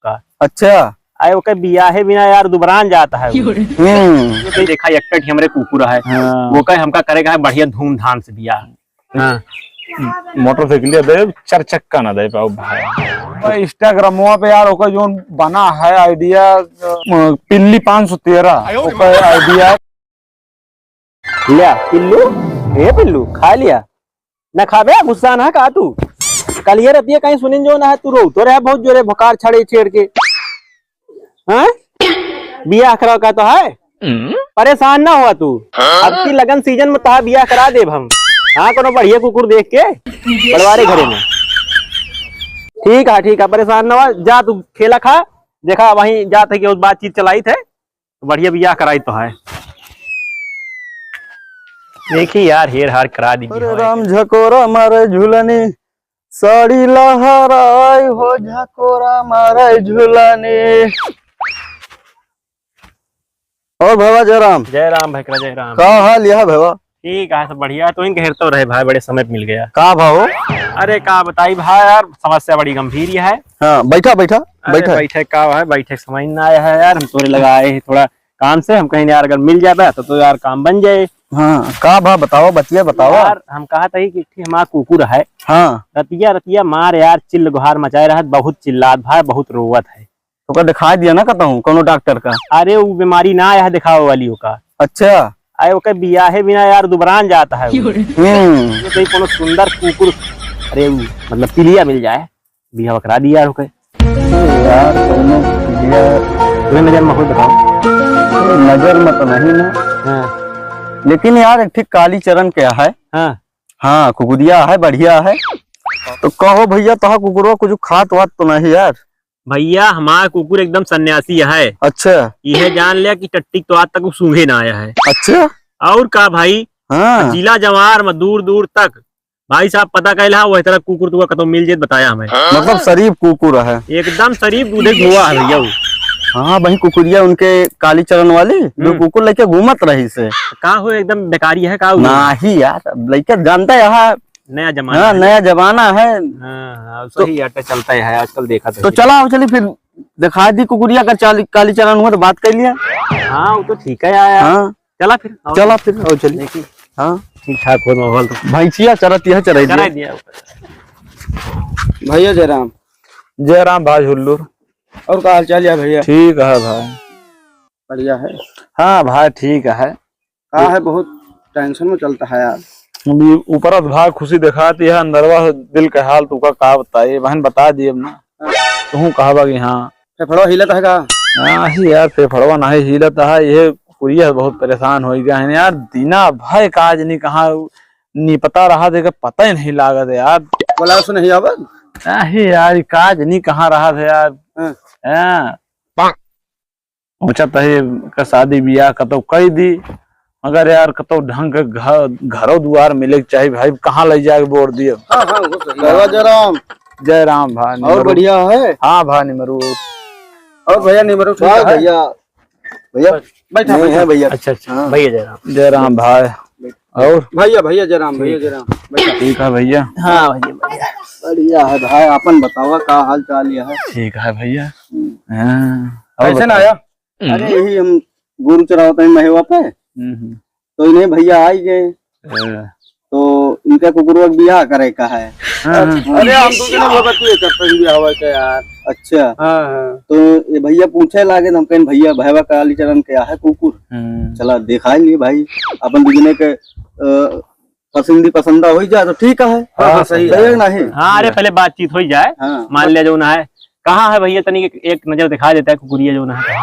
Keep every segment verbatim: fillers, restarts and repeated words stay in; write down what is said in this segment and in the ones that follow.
का। अच्छा। अरे ओके बियाहे बिना यार दुबरान जात है वो। हम्म। ये देखा, एक ठे हमरे कुकुर है। हाँ। वो कहे हमका करे का है बढ़िया धूमधाम से बियाह। हाँ। मोटरसाइकिल दे, चार चक्का ना दे पाओ भाई। भाई, Instagram पे यार ओकर जोन बना है idea, अ, पिल्ली पाँच सौ तेरह, ओकर idea। लिया, पिल्लू, ए पिल्लू, खा लिया। ना खाबे, गुस्सा ना का तू। कल ये रतिया कहीं सुनिन जो ना है, तू रो, तो रहे बहुत जोरे भकार छड़े छेड़ के। हाँ? बियाह कराओ का तो है? परेशान ना हुआ तू। अब की लगन season में तहा बियाह करा देब हम। हाँ, कोनो बढ़िया कुकुर देख के, बड़वारे घरे में। ठीक है, ठीक है, परेशान ना हुआ, जा तू खेला खा। देखा, वहीं जात है कि उस बातचीत चलाई थे। तो बढ़िया बियाह कराई तो है। देखी यार, हेर हार करा दी अरे बियाह। राम झकोरा मारे झुलनी, साड़ी लहराई हो झकोरा मारे झुलनी। और भैया जयराम। जय राम भैया, जय राम। का हाल यह भैया? ठीक है, सब बढ़िया। तो इनके हेरतो रहे भाई, बड़े समय पे मिल गया। का भाव? अरे का बताई भाई यार, समस्या बड़ी गंभीर ही है। हाँ, बैठा, बैठा, अरे बैठा। बैठे का है, बैठे के समय ना आया है यार, हम तोरे लगा आए हैं थोड़ा काम से, हम कहीं यार अगर मिल जाबे तो, तो यार काम बन जाए। हाँ, का भा बताओ, बतिया बताओ। यार हम कहा था कि एक ठे हमार कुकुर है। हाँ। रतिया रतिया मार यार चिल्ल गुहार मचाए रहत, बहुत चिल्लात भाई, बहुत रोवत है। ओका दिखाई दिया ना कहता हूँ कोनो डॉक्टर का। अरे वो बीमारी ना आया है दिखावे वाली ओका। अच्छा। अरे ओके बियाहे बिना यार दुबरान जाता है वो। हम्म। ये तो कोनो सुंदर कुकुर, अरे मतलब पिलिया मिल जाए, बियाह करा दिया यार ओके। यार, कोनो बिया तुम्हें नजर में कोई बताओ। नजर में तो नहीं ना। हाँ। लेकिन यार, एक ठीक कालीचरण के है। हाँ। हाँ, कुकुरिया है, बढ़िया है। तो कहो भैया, तोहा कुकुरवा कुछ खात वात तो नहीं यार? भैया, हमार कुकुर एकदम सन्यासी है। अच्छा। यह जान लिया कि टट्टी तो आज तक वो सूंघे ना आया है। अच्छा। और का भाई? हाँ। जिला जवार में दूर दूर तक भाई साहब पता कैला, वही तरह कुकुर तुका कतौ मिल जाए, बताया हमें। मतलब शरीफ कुकुर है। एकदम शरीफ दूधे धोआ है भैया वो। हाँ, वही कुकुरिया उनके कालीचरण वाली, जो हम्म। कुकुर लेके घूमत रही से। का हो, एकदम बेकारी है का वो? नाही यार, अब लइका जानता है यहाँ। नया जमाना हाँ, है। नया जमाना है। हाँ, हाँ, तो सही अड्डा चलता है आजकल, देखा तो। तो चला, चली फिर दिखा दी कुकुरिया का चाली-, कालीचरण हुआ तो बात कर लिया। हाँ, वो तो ठीक है यार। हाँ। चला फिर, आओ। चला फिर, आओ चली। देखी। हाँ। ठीक ठाक हो माहौल तो। भैंसिया चरत यह चराई चराई दिया। दिया। भैया जयराम। जयराम भाई हुल्लूर। और का हाल चाल है भैया? ठीक है भाई। बढ़िया है। हाँ भाई, ठीक है। का है, बहुत tension में चलता है यार। अभी ऊपर से भाई खुशी दिखाती है, अंदरवा से दिल के हाल तुका का बताई, बहन बता दिए अब ना। हाँ। तू कहबा कि हाँ। फेफड़वा हिलत है का? नाही यार, फेफड़वा नाही हिलत है। ये कुरिया बहुत परेशान हो गया है यार। दिना भर काज नहीं कहाँ निपटा रहा, देखे पता ही नहीं लागत है यार। बोला सुन नहीं आवत? नाही यार, ये काज नहीं कहाँ रहा था यार। हाँ। हाँ। सोचत है का शादी बियाह कतौ कई दी, मगर यार कतौ ढंग के घर, घरो दुआर मिले के चाही भाई, कहाँ ले जाके बोर दिए। हाँ, हाँ, वो सही है। जय राम। जय राम भाई और निमरू। बढ़िया है? हाँ भाई निमरू। और भैया निमरू ठीक वाह है? भैया, भैया, बैठा, नहीं बैठा। है भैया। अच्छा, अच्छा। हाँ। भैया जय राम। जय राम भाई। और? भैया, भैया जय राम, भैया ठीक। जय राम। बैठा। ठीक है भैया। हाँ भैया, बढ़िया। बढ़िया है भाई, आपन बतावा का हाल चाल यह है? ठीक है भैया। हम्म। हाँ। और कैसे ना बताओ? आया? हम्म। अरे यही हम गोरू चरावत है महेवा पे। हम्म, हम्म। तो इन्हें भैया आई गए। हाँ। तो इनका कुकुरवा के बियाह करे का है। हाँ, हाँ। अरे हम तो बिना बाबा तू ये करता ही बियाह हुआ क्या यार? अच्छा। हाँ, हाँ। तो ये भैया पूछे लागे, हम कहें भैया भैया कालीचरण के आहे कुकुर। हम्म। चला दिखाई लिए भाई, अपन दुजने के, अ, पसंदी पसंदा हो ही जाए तो ठीक है। हाँ, हाँ, सही सही है। है नहीं? हाँ, अरे पहले बातचीत हो ही जाए। हाँ। मान लिया जो ना है, कहाँ है भैया, तनी एक, एक नजर दिखा देता है कुकुरिया जो ना है।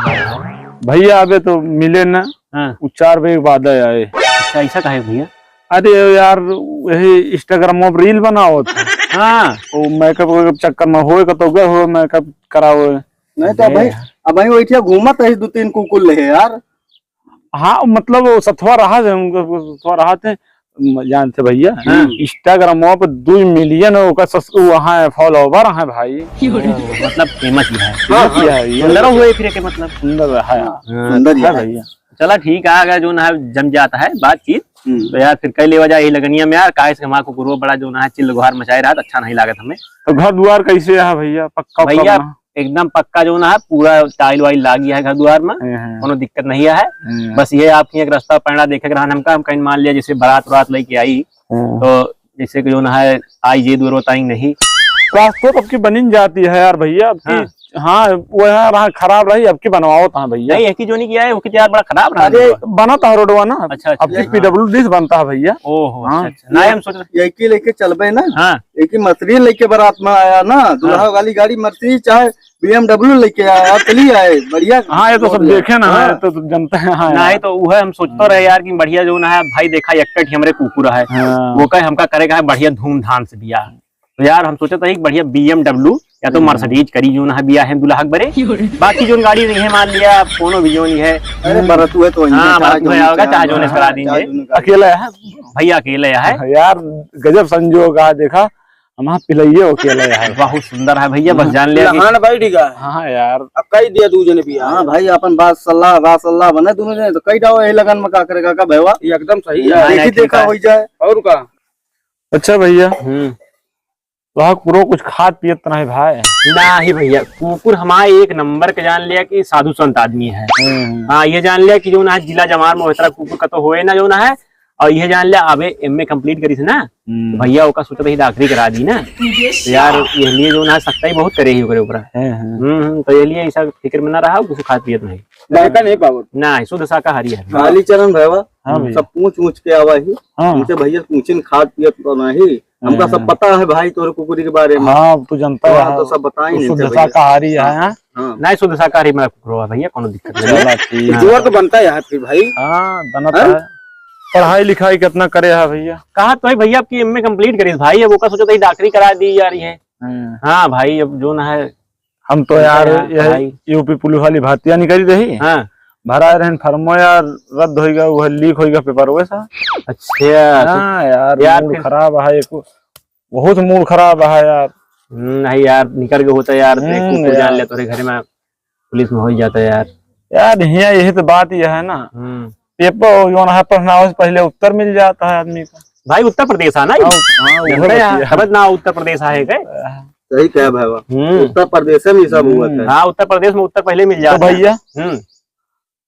भैया अबे तो मिले ना, हाँ। वो चार बजे के बाद आए। अच्छा, ऐसा काहे भैया? अरे यार, यही Instagram में reel बनाओ था। हाँ। वो makeup वेकअप चक्कर में होए, कतौ गए हो makeup कराओ। नहीं तो अबे। अबही, अबही वही घूमत रही दो तीन कुकुर ले यार। हाँ, मतलब वो सथवा रहा थे, उनको सथवा रहा थे, म-, जानते भैया, हाँ। Instagram पे दो million ओकर सस-, वो हाँ, follower हैं भाई। मतलब famous ही है। Famous ही है, ये सुंदर हुए फिर के मतलब। सुंदर है। हाँ, हाँ, सुंदर ही है है। भैया। चला ठीक है, अगर जो ना है जम जाता है बातचीत, हम्म। तो यार फिर कई लेवा जाए यही लगनिया में यार, काहे से हमारा कुकुरो बड़ा जो ना है चिल्ल गुहार मचाए रहा, अच्छा नहीं लागत हमें। तो घर दुआर कैसे है भैया, पक्का उक्का भैया, बना? एकदम पक्का जौन है, पूरा टाइल वाइल लाग गया है घर दुआर में, हाँ, हाँ। कोनो दिक्कत नहीं है। हाँ। बस ये आपकी एक रास्ता पैंड़ा देखे के रहन हमका, हम कहीं मान लिया जैसे बारात उरात लेके आई, हाँ। तो जैसे कि जौन है, आई जे दूर बताई नहीं। रास्ता तो आपकी बनिन जाती है यार भैया, आपकी हाँ। हाँ, वो है, वहाँ खराब रही, अब की बनवाओ तो हाँ भैया। नहीं, एक ही जोनी किया है, वो की तो यार बड़ा खराब रहा अरे, है। बनत है रोडवा ना। अच्छा, अच्छा। अब की हाँ। पीडब्ल्यूडी से बनता है भैया। ओहो, हाँ। अच्छा, अच्छा। नहीं, हम सोच रहे यही लेके चलबे ना। हाँ। एक ही मर्सिडीज लेके बारात में आया ना, दूल्हा हाँ। वाली गाड़ी मर्सिडीज, चाहे बीएमडब्ल्यू लेके आया, चली आए, बढ़िया। हाँ, ये तो सब रोड है। देखे ना, हाँ। ये तो सब जानते हैं, हाँ नहीं, यार। तो वो है, हम सोचते रहे यार कि बढ़िया जौन है, भाई देखा, एक ही हमरे कुकुर है। हाँ। वो कहे हमका करेगा है बढ़िया धूमधाम से बियाह। तो यार, हम सोचत रही कि बढ़िया बीएमडब्ल्यू या तो हम्म। मर्सिडीज करी, जौन है बियाह है दूल्हा के बरे। बाकी जौन गाड़ी नहीं है, मान लिया, कोनो भी जौन है। अरे, बरत हुए तो हाँ, चाहे बरत हुए जौन होगा, चाहे चाहे जौन हाँ, करा देंगे। चाहे जौन करा भैया अकेले है। भैया अकेले है। यार, गजब संजोग है, देखा, हम पिलइये अकेले है। बहुत सुंदर है भैया, बस जान लिया कि लहान बैठ गया है। हाँ यार। अब कई दिया दू जने बियाह। हाँ भाई, अपन बात सलाह, राय सलाह बने दोनों जने, तो कई डाओ यही लगन में का करेगा का भैया? ये एकदम सही है। नहीं, देखी नहीं, ठीक देखा है। हो जाए। और का? अच्छा भैया। हम्म। तो हाँ, कुकुरो कुछ खात पियत तो नहीं भाई? नाही भैया, कुकुर हमारे एक नंबर के जान लिया कि साधु संत आदमी है। हम्म। हाँ, ये जान लिया कि जौन है जिला जवार में उतरा कुकुर का तो होए ना जौन है, और ये जान लिया अबे एमए कंप्लीट करी थी ना, हम्म। तो भैया ओका सोचा था डॉक्टरी करा दी ना। तो यार, ये लिए जौन है सख्ताई बहुत करे ही ओकरे ऊपर। हम्म, हम्म। हम्म, हम्म, तो ये लिए ऐसा फिक्र में ना रहा, कुछ खात पियत नहीं। बड़का नहीं पावत। ना, शुद्ध शाकाहारी है। कालीचरण भैया, हाँ भैया। सब पूछ ऊछ के आवा ही। हाँ। उनसे भैया पूछिन खात पियत तो नहीं। हमका सब हाँ। पता है भाई तोरे कुकुरी के बारे में। हाँ, तू जानता हाँ, है। तो सब बताई वो नहीं शुद्ध थे भैया। शाकाहारी है, हाँ। हाँ। नहीं, शुद्ध शाकाहारी मेरा कुकुर है भैया, कोनो दिक्कत नहीं। चला ठीक। जोर तो बनता है यार फिर भाई। हाँ, बनता हाँ? है। पढ़ाई लिखाई कितना करे है भैया? कहा तो है भैया, आपकी एमए कंप्लीट करी भाई, अब ओका सोचा था डॉक्टरी करा दी यार ये। हाँ। हाँ भाई, अब जौन है हम तो ऐसा यार, है, यही भाई। यूपी पुलिस वाली भर्तियां निकली रही। हाँ। भरा रहन फॉर्मो यार, रद्द होइगा, वह लीक होइगा पेपर वैसा। अच्छा, तो हाँ यार, यार मूड फिर खराब है, एको बहुत मूड खराब है यार। हम्म, नहीं यार, निकल के होता यार, तो एक हम्म, कुकुर जान यार। ले तोरे घर में, पुलिस में हो ही जाता यार। यार, हियाँ यही तो बात यह है ना। हम्म। पेपर जौन है पढ़ना हो, पहले उत्तर मिल जाता है आदमी का। भाई, उत्तर प्रदेश है ना ये? हाँ, हाँ, वो जानते हैं, बतिया। समझ ना, उत्तर प्रदेश है के? सही कहा भाई, हम्म। उत्तर प्रदेश में ये सब हुआ हम्म। था। हाँ, उत्तर प्रदेश में उत्तर पहले मिल तो जाता है। भैया, हम्म।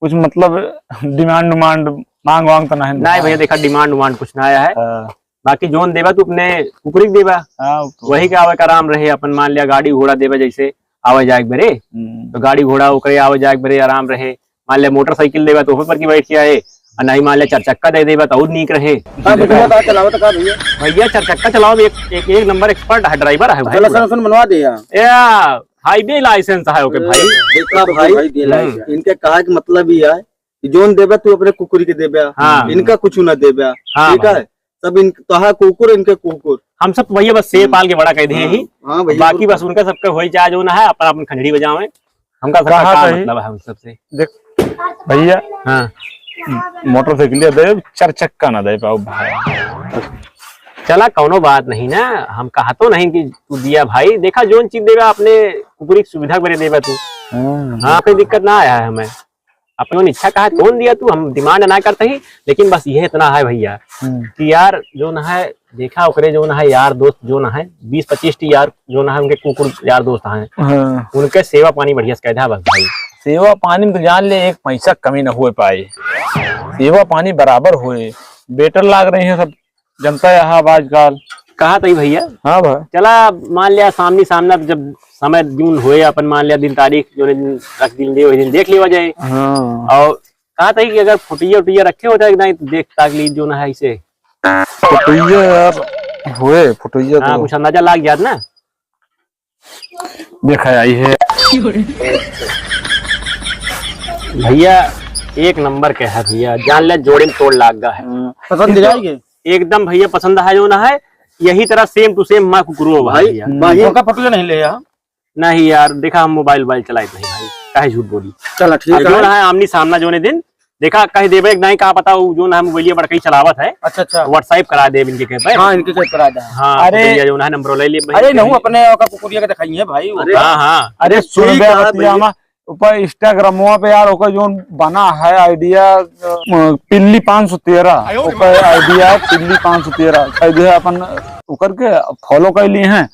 कुछ मतलब डिमांड उमांड, मांग वांग तो नहीं? नहीं भैया, देखा, डिमांड उमांड कुछ ना आया है। हाँ। बाकी जौन देबा तू अपने कुकुरी के देबा, हाँ, वो तो वही है। के आवे के आराम रहे, अपन मान लिया गाड़ी घोड़ा देबा, जैसे आवे जाए के बरे, हम्म। तो गाड़ी घोड़ा ओकरे आवे जाए के बरे आराम रहे। मान लिया मोटरसाइकिल देबा तो ओपे पर की बैठ के आए, और नहीं मान लिया चार चक्का दे देबा तो और नीक रहे। हाँ, भैया, बता चलाओ तो का भैया? भैया चार चक्का चलाओ, एक, एक, एक नंबर एक्सपर्ट है, ड्राइवर है भाई चला, पूरा। सन, सन बनवा दे यार। या, हाईवे लाइसेंस है ओके भाई। देखा भाई, भाई, दे हम्म। लाइसेंस। इनके कहा कि मतलब ये है कि जौन देबा तू अपने कुकुरी के देबा, हाँ। इनका कुछ ना देबा, हाँ ठीक भाई। है? सब इन, तोहार कुकुर, इनके कुकुर। हम सब तो भैया बस शेर हम्म। पाल के बड़ा कर दिए हाँ, ही। हाँ भैया, बाकी बिल्कुल। बस उनका सबका होई चाहे जौन है, अपन अपन खंजड़ी बजावे। हमका सबका कहा का सही? मतलब है उन सबसे? देख भैया, हाँ। मोटरसाइकिल दे, चार चक्का ना दे पाओ भाई। चला, कौनो बात नहीं ना, हम कहा तो नहीं कि तू दिया भाई। देखा, जौन चीज देबा अपने कुकुरी की सुविधा के बरे देबा तू। हाँ। हाँ, कोई दिक्कत ना आया है हमें। अपनी इच्छा का है, कौन दिया तू, हम डिमांड ना करते ही, लेकिन बस ये इतना है भैया हम्म। कि यार जौन है, देखा ओकरे जौन है यार दोस्त जौन है, बीस पच्चीस टी यार जौन है, उनके कुकुर यार दोस्त हैं, हाँ। उनके सेवा पानी बढ़िया से कह दे बस भाई। सेवा पानी में तो जान ले, एक पैसा कमी ना हुए पाए, सेवा पानी बराबर हुए, बेटर लाग रहे हैं सब। जनता है, हाँ, आजकल। कहा तई भैया? हाँ भाई। चला, मान लिया, सामने सामना जब समय जौन होए, अपन मान लिया दिन तारीख जौन दिन रख दिन दे, वही दिन देख लेवा जाए। हाँ। और कहा तई कि अगर फोटोइया उटोइया रखे होता है कि नहीं, तो देख ताक ली जौन है इसे। फोटोइया यार होए, फोटोइया हाँ, तो कुछ अंदाजा लाग जात ना। देखा आई है। भैया, एक नंबर के है भैया, जान ले जोड़े में तोड़ लाग गा है। हाँ, पसंद आ जाएगी? एकदम भैया पसंद है जौन है, यही तरह same to same माँ कुकुरो है भाई, भैया। भाई, उनका फोटो नहीं ले यार। नहीं यार, देखा हम मोबाइल वोबाइल चलाइत नहीं भाई, काहे झूठ बोली। चला ठीक है। जौन है आमनी सामना जौने दिन देखा, कह देबे कि नहीं, का पता, वो जौन है मोबाइलिया बड़कई चलावत है। अच्छा, अच्छा। WhatsApp करा देब इनके कहे पे। हाँ, इनके कहे करा दे। हाँ, अरे, भैया जौन है नंबर ले ले भाई। अरे, नहीं, अपने ओका कुकुरिया के दिखाइए भाई, वो अरे, हाँ, हाँ। अरे, अरे, सुन सही बे, कहा बतिया भैया। मा-, ऊपर Instagram पे यार, ओकर जौन बना है आइडिया, अ, पिल्ली पाँच सौ तेरह, ओकर आइडिया है पिल्ली पाँच सौ तेरह। कह दे अपन ओकर के follow कर लिए हैं।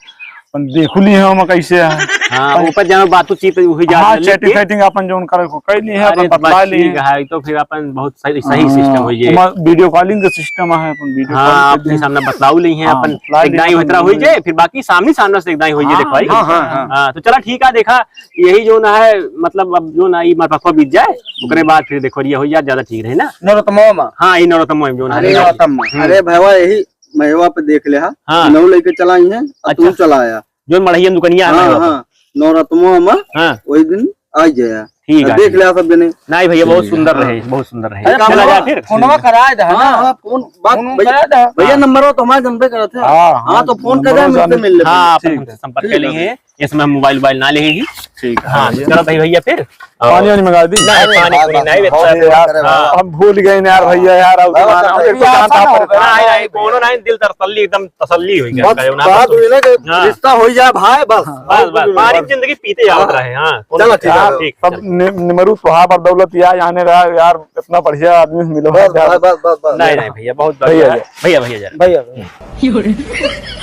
अपन देखु ली है हम कैसे है। हाँ, अपन ऊपर जानो बातचीत हुई जा हाँ, रही chatting थी। Chatting अपन जौन करे को कह ली है, अरे, अपन तो बतला बस ली ठीक है। है, तो फिर अपन बहुत सही, सही हाँ, system हो ये। ओमा video calling का system है, अपन video हाँ, call कर अपने ली। सामने बतलाऊ ली है, हाँ, अपन बतला ली एक दाई अपन होतरा हुई जाए, फिर बाकी सामने सामने से एक दाई होई जाए, हाँ, देखो भाई। हाँ, हाँ, हाँ। हाँ, तो चला ठीक है, देखा, यही जौन है, मतलब, अब जौन है, ई मरपखवा बीत जाए, ओकरे बाद फिर देखो, ये हो जाए, ज्यादा ठीक रहे ना। नरोत्तमवा में। हाँ, ई नरोत्तमवा में जौन है। अरे, नरोत्तम में। हम्म। अरे, भैया, यही मयवा पे देख ले हा। हाँ। नौ लेके चलाई है, और अच्छा। तू चलाया। जौन मढ़ैया दुकनिया है हाँ, मयवा पे। हाँ, नरोत्तमवा में हाँ। वही दिन आ जाया। ठीक है, देख ठीक। ले हा सब जने। नहीं भैया, बहुत ठीक है। सुंदर हाँ। रहे, बहुत सुंदर रहे। अरे, चला फोनवा, जाए फिर। फोनवा कराए दे, है ना? हाँ, हाँ, फोन, बात फोन भैया, कराए दे। भैया, हाँ। नंबर हो तो हमारे जनबे करत है। हाँ, हाँ, हाँ, तो फोन कर नंबर दे, मिलते जाने। मिल लेते हैं। हाँ, अपन ठीक हमसे है। संपर्क ठीक कर है। लीजिए। इसमें हम mobile उबाइल ना लेही। ठीक है, हाँ, भैया। चलो भाई, भैया फिर। पानी वानी मंगा दी? नहीं, अरे, पानी बात, पूरी बात, नहीं, बात, बेटा। बहुत यार, हाँ। हम भूल गए यार, भैया यार, अब बात, जमाना बात, हम एक तो बात, जानता बात, पर बात, नहीं, नहीं, कोनो नहीं, दिल तसल्ली, एकदम तसल्ली हो गया, बस कहना बात मतलब। हुई ना कि हाँ। रिश्ता हो जाए भाई, बस। हाँ। बस, बस, बस, पानी बस। की जिंदगी पीते याद हाँ। रहे, हाँ, कोनो चलो, ठीक है, यार, ठीक, सब चलो। नि-, निमरू तोहार बदौलत यार, जाने रहा यार, इतना बढ़िया आदमी मिलो बस, यार। बस, बस, बस, बस। नहीं, नहीं, भैया, बहुत भैया, बढ़िया। भैया, भैया, जरा। भैया, भैया।